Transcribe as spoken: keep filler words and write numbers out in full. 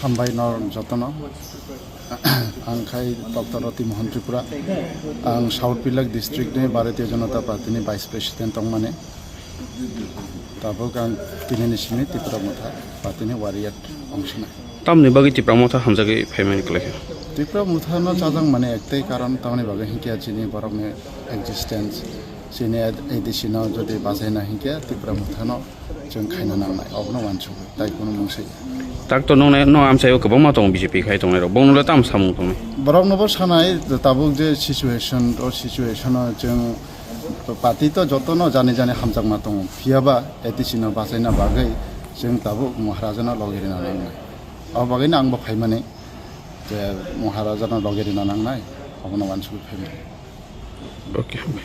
Hambai nor jotono. Ang khai Doctor Roti Mohan Tripura. Ang South Pilak district ni Bharatiya Janata Party ni Vice President tongmani. Tabuk ang tini ni simi Tipra Motha party ni warrior ongsina. Tamni bagwi Tipra Motha hamjagwi phaimani kwlai kha? Tipra Motha no chajang mani ektai karon tamni bagwi hinkhe chini borok ni existence, chini A D C no jodi bachaina hinkhe Tipra Motha no chwng khaina nangnai, obono uansukgo, tai kunu mungsa ya. Tak to nung nai, no amchaio kwbangma tongo B J P khai tongnai rok, bongno le tam samung tongnai. Borok no bo sanai, tabuk je situation, o situation o chwng party to joto no jani jani hamjakma tongo, phiya ba A D C no bachaina bagwi chwng tabuk Maharaja no logi rina nangnai. O bagwi no ang bo phaimani je Maharaja no logi rina nangnai, obono uansukgwi phaimani. Okay, hambai.